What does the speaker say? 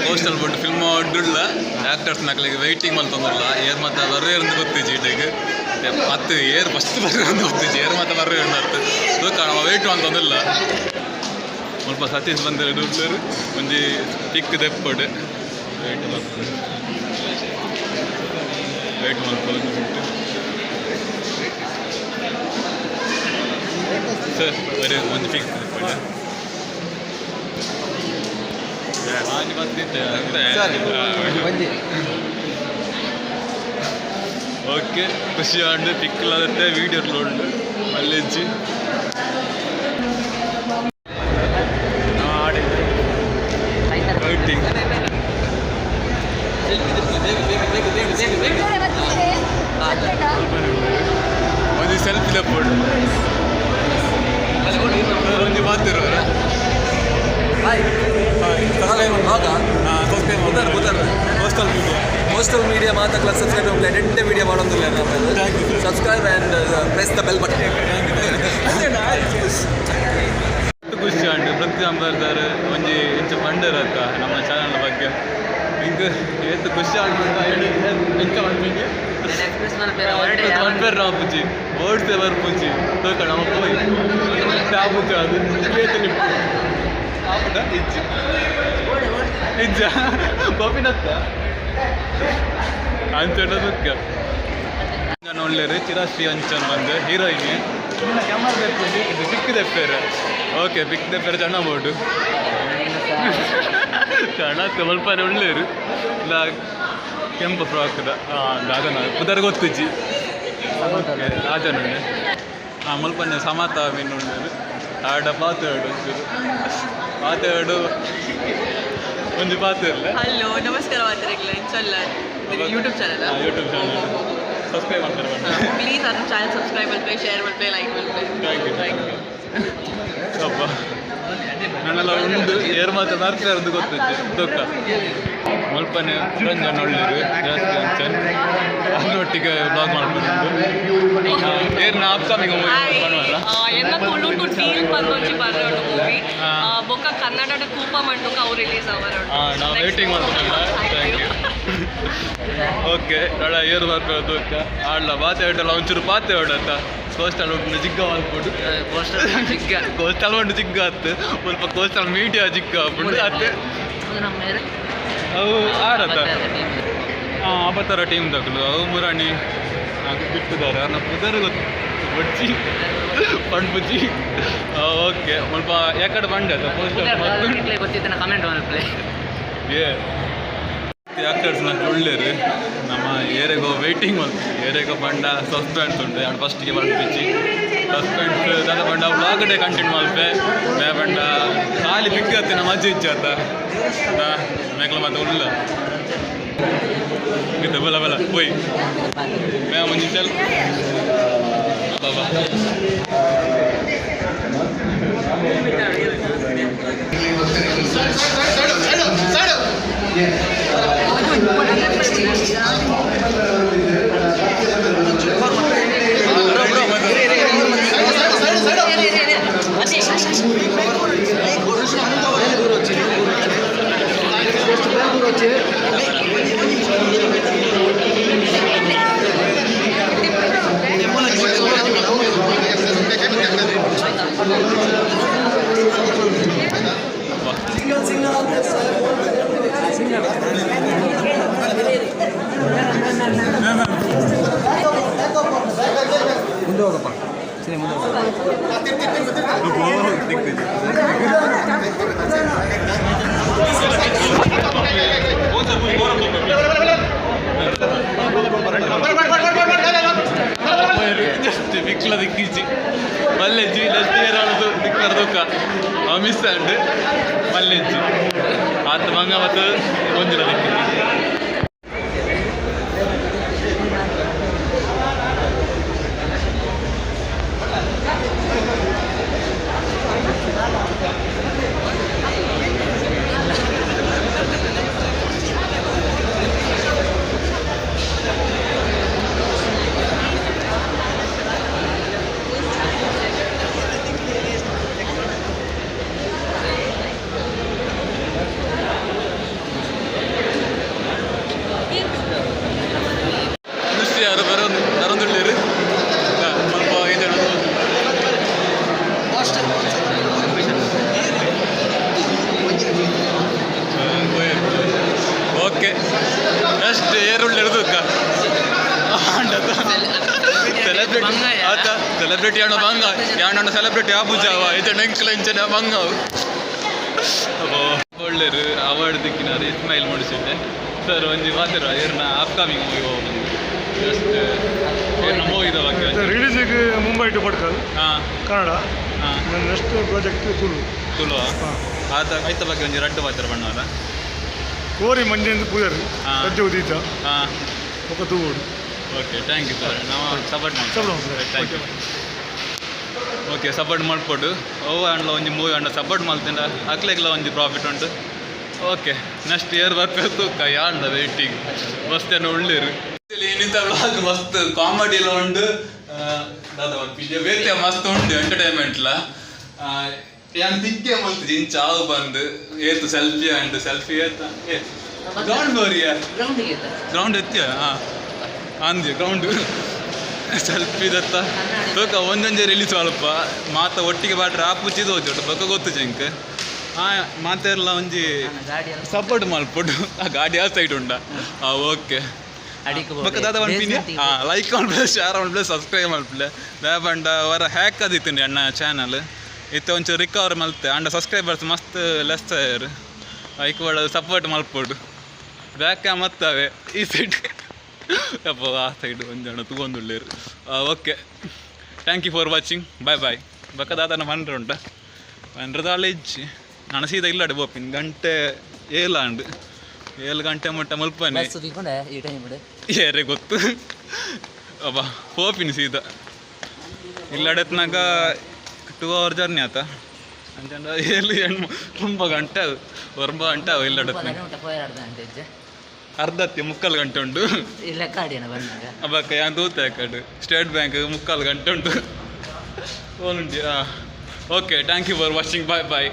Coastal boat film ಅಡ್ಡುಳ್ಳ actors ನಕಲಿಗೆ waiting ಮಲ್ತೊಂದುಲ್ಲ ಏರ್ ಮಾತ ಬರ್ರೆ ಗೊತ್ತಿಜ್ಜಿ ಇಡೆಗ್ ಅತ್ತು ಏರ್ ಫಸ್ಟ್ ಬರ್ರೆ ಅಂತ ಗೊತ್ತಿಜ್ಜಿ ಏರ್ ಮಾತ ಬರ್ರೆ ಅತ್ತು ತೂಕ ನಮ್ಮ ವೆಯ್ಟ್ ಅಂತಂದಿಲ್ಲ ಸ್ವಲ್ಪ ಸತೀಶ್ ಬಂದರೆ ದುಡ್ಡು ಒಂಜಿ ಪಿಕ್ ದೆಪ್ಪಡು ವೆಯ್ಟ್ ಮಲ್ಪಡು ವೆಯ್ಟ್ ಮಲ್ಪ ಸರ್ ಬರೀ ಒಂದು ಪಿಕ್ ದೆಪ್ಪಡು ಆನಿ ಬಂದಿದ್ದೆ. ಓಕೆ, ಖುಷಿ ಆಂಡ್ ಪಿಕ್ಲಾಗುತ್ತೆ ವೀಡಿಯೋ ಉಂಡು ಮಲ್ಲೆಜ್ಜಿ ವೈಟಿಂಗ್. ಒಂದು ಸೆಲ್ಫಿ ತಪ್ಪೋಡು ಒಂಜಿ ಮಾತಿರುವರ. ಹಾಯ್. ಸಬ್ಸ್ಕ್ರೈಬ್. ಬುಧರ್, ಬುಧರ್. Coastal media. Coastal media ಮಾತ್ರ ಸಬ್ಸ್ಕ್ರೈಬ್ ಎಡ್ಡೆ ವಿಡಿಯೋ ಮಾಡೋದಿಲ್ಲ. Thank you, sir. Subscribe and press the bell button. ಖುಷಿ ಉಂಟು ಪೃಥ್ವಿ ಅಂಬರ್ದರ್ ಒಂಜಿ ಇಂಚ ಪಂಡರತ್ತ ನಮ್ಮ ಚಾನಲ್ ಬಗ್ಗೆ ಇಂಕ್ ಏತ್ ಖುಷಿ ಆಂಡ್ ಎಂಚ ಪನ್ಪಿಂಗೆ ಎಕ್ಸ್ಪ್ರೆಸ್ ಮಲ್ಪೆರೆ. ಮನ್ಪೆರ್ ಆಪುಜಿ, ವರ್ಡ್ಸ್ ಬರ್ಪುಜಿ. ತೂಕ ನಮ್ಮ ಪೋಯಿ ಆಪುಜಿ ಅದು ಏತ್ ನಿಪ್ಪು ಆಪುಡ ಇಜ್ಜಿ ಇಜ್ಜ ಕಾಫಿನತ್ತ ಅಂಚನ ದುಃಖ ನಾನು ಒಳ್ಳೆರು ಚಿರಾಶ್ರೀ ಅಂಚನ್ ಬಂದು ಹೀರೋಯಿನ್ ಕ್ಯಾಮರಾ ದೆಪ್ಪುಜಿ ಇದು ಬಿಕ್ ದೆಪ್ಪೇರು. ಓಕೆ, ಬಿಕ್ ದೆಪ್ಪೇರು ಚಣ್ಣ ಬೋರ್ಡು ಚಣ ಮಲ್ಪನೆ ಒಳ್ಳೇರು ಇಲ್ಲ ಕೆಂಪು ಫ್ರಾಕ್ದ ದಾದನ ಪುದರ್ ಗೊತ್ತುಜ್ಜಿ. ಓಕೆ, ರಾಜನ್ ಉಂಡೆ ಹಾಂ ಮಲ್ಪನೆ ಸಮತ ಮೀನು ಉಂಡೇರು ಆಡ ಪಾತೆರಡು ಒಂಚೂರು ಪಾತೆರಡು ಒಂಜಿ ಪಾತೆರ್ಲೆ. ಹಲೋ, ನಮಸ್ಕಾರ ಮಾತಾಡಕ್ಲ ಚಲ್ಲ YouTube channel. YouTube channel subscribe ಮಾಡ್ತಾರೆ ಬಣ್ಣ. ಪ್ಲೀಸ್ ಅದನ್ನ ಚಾನಲ್ ಸಬ್ಸ್ಕ್ರೈಬ್ ಮಲ್ಪೆ, ಶೇರ್ ಮಲ್ಪೆ, ಲೈಕ್ ಮಲ್ಪೆ. Thank you, thank you. ಅಪ್ಪ ನನ್ನೆಲ್ಲ ಉಂಡು ಏರ್ ಮಾತ್ರ ನರ್ತಾರೆ ಗೊತ್ತಿತ್ತು ದುಃಖ ಮಲ್ಪನೆ ರಂಜನ್ ಒಳ್ಳೇರು ಜಾಸ್ತಿ ಅಂಚನ್ ಅದರೊಟ್ಟಿಗೆ ಬ್ಲಾಗ್ ಮಾಡ್ಬೋದು. ಏರ್ನ ಅಪ್ಕಮಿಂಗ್ ಮೂವಿ பண்ணுವಲ್ಲ. ಎನ್ನ ತುಳು ಟು ಡೀಲ್ ಬಂದೊಂಜಿ ಬರ್ರೋಡು ಮೂವಿ. ಹಾ. ಬೊಕ್ಕ ಕನ್ನಡದ ಕೂಪ ಮಂಡುಕ ಅವು ರಿಲೀಸ್ ಅವರ. ಹಾಂ, ನಾವು ವೇಟಿಂಗ್ ಮಾಡ್ತೀವಲ್ಲ. Thank you. Okay, ನಾಳೆ ಏರು ಬರ್ಬೇಕು ದುಃಖ ಆಡ್ಲ ಬಾತೆ ಹೊಟ್ಟಲ್ಲ ಒಂಚೂರು ಪಾತೆ ಹೊಡತ್ತ ಕೋಸ್ಟಲ್ ಉಂಟು ಜಿಗ್ಗ ಮಲ್ಪುಡು. ಕೋಸ್ಟಲ್ ಜಿಗ್ಗ. ಕೋಸ್ಟಲ್ ಉಂಟು ಜಿಗ್ಗ ಆತು ಸ್ವಲ್ಪ ಕೋಸ್ಟಲ್ ಮೀಡಿಯಾ ಜಿಗ್ಗ ಆಪುಂಡು ಅತ್ತೆ. ನಮ್ಮ ಮೇರೆ. ಅವು ಆರತ್ತ ಹಾಂ ಅಬತಾರ ಟೀಮ್ ತಗೊಳ್ಳು ಅವು ಮುರಾಣಿ ಅದು ಬಿಟ್ಟಿದ್ದಾರೆ ಅವ್ರನ್ನ ಪುದರ್ ಗೊತ್ತು ಬಡ್ಜಿ ಪಂಡ್ಪುಜಿ. ಓಕೆ, ಸ್ವಲ್ಪ ಯಾಕಡೆ ಬಂಡೆ ಪೋಸ್ಟ್. ಗೊತ್ತಿದ್ದನ ಕಮೆಂಟ್ ಮಲ್ಪಲೆ. ಏ ಆಕ್ಟರ್ಸ್ ನಂಗೆ ಒಳ್ಳೇರು ನಮ್ಮ ಏರೆಗೋ ವೇಟಿಂಗ್ ಮಲ್ಪು ಏರೆಗೋ ಬಂಡ ಸಸ್ಪೆನ್ಸ್ ಉಂಟು ಎರಡು ಫಸ್ಟಿಗೆ ಮಲ್ಪಿಚ್ಚಿ ಸಸ್ಪೆನ್ಸ್ ದಾದ ಬಂಡ ವ್ಲಾಗಡೆ ಕಂಟಿನ್ಯೂ ಮಲ್ಪೆ ಬೇ ಬಂಡ ಖಾಲಿ ಬಿಗ್ ಆತ ನಮ್ಮ ಅಜ್ಜಿ ಇಚ್ಛೆ ಆತ ಮೇಕಲ ಮತ್ತೆ ಉಳ್ಳ ಇದು ಬಲ ಬಲ ಪೋಯ್ ಮೇ ಮುಂಜಿ ಚಲ್ ಬಾಬಾ. ಮುಂದೆ ಹೋಗಪ್ಪ ಸರಿ ಮುಂದೆ ಹೋಗು. ಜಸ್ಟ್ ವಿಕ್ಲ ದಿಕ್ಕಿಚಿ ಮಲ್ಲೆಜ್ಜಿ ಲಸ್ಟ್ ಇಯರ್ ಆಡೋದು ದಿಕ್ಕರ್ ದುಃಖ ಮಿಸ್ ಆಂಡ್ ಮಲ್ಲೆಜ್ಜಿ ಆತ ಮಂಗ ಮತ್ತು ಒಂಜಿನ ದಿಕ್ಕಿಚಿ. ಓಕೆ, ನೆಕ್ಸ್ಟ್ ಏರುಳ್ಳ ತೂಕ. ಸೆಲೆಬ್ರಿಟಿ ಆತ, ಸೆಲೆಬ್ರಿಟಿ ಅಣ್ಣ ಬಂಗ ಯಾಣ, ಸೆಲೆಬ್ರಿಟಿ ಆಪುಜಾವ ಇದು ನೆಂಕ್ಲ ಇಂಚನ ಬಂಗ. ಒಳ್ಳೆರು ಅವಾರ್ಡ್ ದಿಕ್ಕಿನಾರು ಇಸ್ಮಾಯಿಲ್ ಮುಡಿಸಿದ್ದೆ. ಸರ್, ಒಂಜಿ ಮಾತಾರ, ಏರ್ನ ಅಪ್ಕಮಿಂಗ್ ಮೂವಿ ಹೋಗೋದು ಜಸ್ಟ್ ಏರ್ನ ಮೂವಿದ ಬಗ್ಗೆ? ರಿಲೀಸಿಗೆ ಮುಂಬೈ ಟು ಪಡ್ಕಲ್. Kannada. Next project Tulu. Tulu. ಆತ, ಐತ ಬಗ್ಗೆ ಒಂಜಿ ರಡ್ಡು ಮಾತಾರ ಬಣ್ಣವರ. ಕೋರಿ ಮಂಜೆಂದು ಪೂಜಾರಿ. ಸಜ್ಜೆ ಉದೀತ. ఒక ತೂವೋಡು. Okay, thank you sir. ನಾವು ಸಪೋರ್ಟ್ ಸಪೋರ್ಟ್ ಮಾಡ್ತೀವಿ. ಮಾಡ್ತೀವಿ. Thank you. Okay, support ಮಲ್ಪೊಡು. ಅವು ಅಂಡ್ಲ ಒಂಜಿ ಮೂವಿ ಅಂಡ ಸಪೋರ್ಟ್ ಮಲ್ತಿಂಡ ಅಕ್ಲೆಗ್ಲ ಒಂಜಿ ಪ್ರಾಫಿಟ್ ಉಂಟು. ಓಕೆ, ನೆಕ್ಸ್ಟ್ ಇಯರ್ ಬರ್ಬೇಕು ತೂಕ. ಯಾಂಡ ವೇಟಿಂಗ್ ಮಸ್ತ್ ಏನೋ ಉಳ್ಳೇರು. ಇನ್ನಿಂತ ವ್ಲಾಗ್ ಮಸ್ತ್ ಕಾಮಿಡಿ ಎಲ್ಲ ಉಂಡು. ದಾದ ಪನ್ಪಿಜೆ, ಬೇತೆ ಮಸ್ತ್ ಉಂಡು ಎಂಟರ್ಟೈನ್ಮೆಂಟ್ಲ. ಯಾನ್ ತಿಕ್ಕೆ ಮಲ್ತಿಜಿ ಇಂಚ ಆವು ಬಂದು ಏತು ಸೆಲ್ಫಿ ಅಂಡ್ ಸೆಲ್ಫಿ ಏತ ಗ್ರೌಂಡ್ ಬೋರಿಯ. ಗ್ರೌಂಡಿಗೆ. ಗ್ರೌಂಡ್ ಎತ್ತಿಯ ಹಾಂ ಅಂದ್ಯ ಗ್ರೌಂಡ್ ಸೆಲ್ಫಿ ದತ್ತ ತೂಕ. ಒಂದೊಂಜೆ ರಿಲೀಸ್ ಅಲ್ಪ ಮಾತ ಒಟ್ಟಿಗೆ ಬಾಟ್ರೆ ಆಪುಚಿದ್ ಹೋಜೋಟು ಬೊಕ್ಕ ಗೊತ್ತು ಜಂಕ್. ಹಾಂ, ಮಾತೆರ್ಲ ಒಂಜಿ ಗಾಡಿ ಎಲ್ಲ ಸಪೋರ್ಟ್ ಮಲ್ಪೊಡು. ಆ ಗಾಡಿ ಆ ಸೈಡ್ ಉಂಡ. ಹಾಂ, ಓಕೆ. ಅಡಿಕ್. ಬೊಕ್ಕ ದಾದ ಪನ್ಪಿನಿ? ಹಾಂ, ಲೈಕ್ ಮಲ್ಪುಲೆ, ಶೇರ್ ಮಲ್ಪುಲೆ, ಸಬ್ಸ್ಕ್ರೈಬ್ ಮಲ್ಪುಲೆ. ದಾದ ಪಂಡ ವರ ಹ್ಯಾಕ್ ಆದಿತ್ತುಂಡು ಅಣ್ಣ ಚಾನಲ್. ಇತ್ತೆ ಒಂಚೂರು ರಿಕವರ್ ಮಲ್ತೆ. ಅಂಡ ಸಬ್ಸ್ಕ್ರೈಬರ್ಸ್ ಮಸ್ತ್ ಲೆಸ್ ಆಯೆರ್. ಐಕ್ ಸಪೋರ್ಟ್ ಮಲ್ಪೊಡು. ಬ್ಯಾಕ್ ಮತ್ತವೆ ಈ ಸೈಡ್ ಅಪ್ಪ ಆ ಸೈಡ್ ಒಂದು ಜನ ತಗೊಂಡುಳ್ಳೇರು. Okay, thank you for watching, bye bye. ಬೊಕ್ಕ ದಾದನ ಪಂಡ್ರೆ ಉಂಟ? ಪಂಡ್ರೆ ದಾಲ ಇಜ್ಜಿ. ನಾನು ಸೀದಾ ಇಲ್ಲಡೆ ಬೋಪಿನ್. ಗಂಟೆ ಏಲಾಂಡ್, 7 ಗಂಟೆ ಮುಟ್ಟ ಮುಲ್ಪನೆ. ಬಸ್ ತಿಕ್ಕೊಂಡೆ ಈ ಟೈಮ್. ಏರೆ ಗೊತ್ತು ಅಬ್ಬ. ಪೋಪಿನಿ ಸೀದಾ ಇಲ್ಲಡೆತ್ನಾಗ 2 ಅವರ್ ಜರ್ನಿ ಆತ. ಅಂಚಂಡ ಏಳು ಹೆಣ್ಣು ತುಂಬ ಗಂಟೆ ಅದು, 9 ಗಂಟೆ ಅವು ಇಲ್ಲಡೆತ್ನಾಗ. ಊಟ 1.5 ಗಂಟೆ ಇಜ್ಜೆ. ಅರ್ಧತ್ತಿ ಮುಕ್ಕಾಲು ಗಂಟೆ ಉಂಟು. ಈ ಲೆಕ್ಕ ಆಡಿಯನ ಬಂದಾಗ. ಅಬ್ಬಕ್ಕ ಯಾನ್ ತೂತೆ ಕಡೆ ಸ್ಟೇಟ್ ಬ್ಯಾಂಕ್ ಮುಕ್ಕಾಲು ಗಂಟೆ ಉಂಟು. ಓನುಂಟಿ. ಹಾಂ, okay, thank you for watching, bye bye.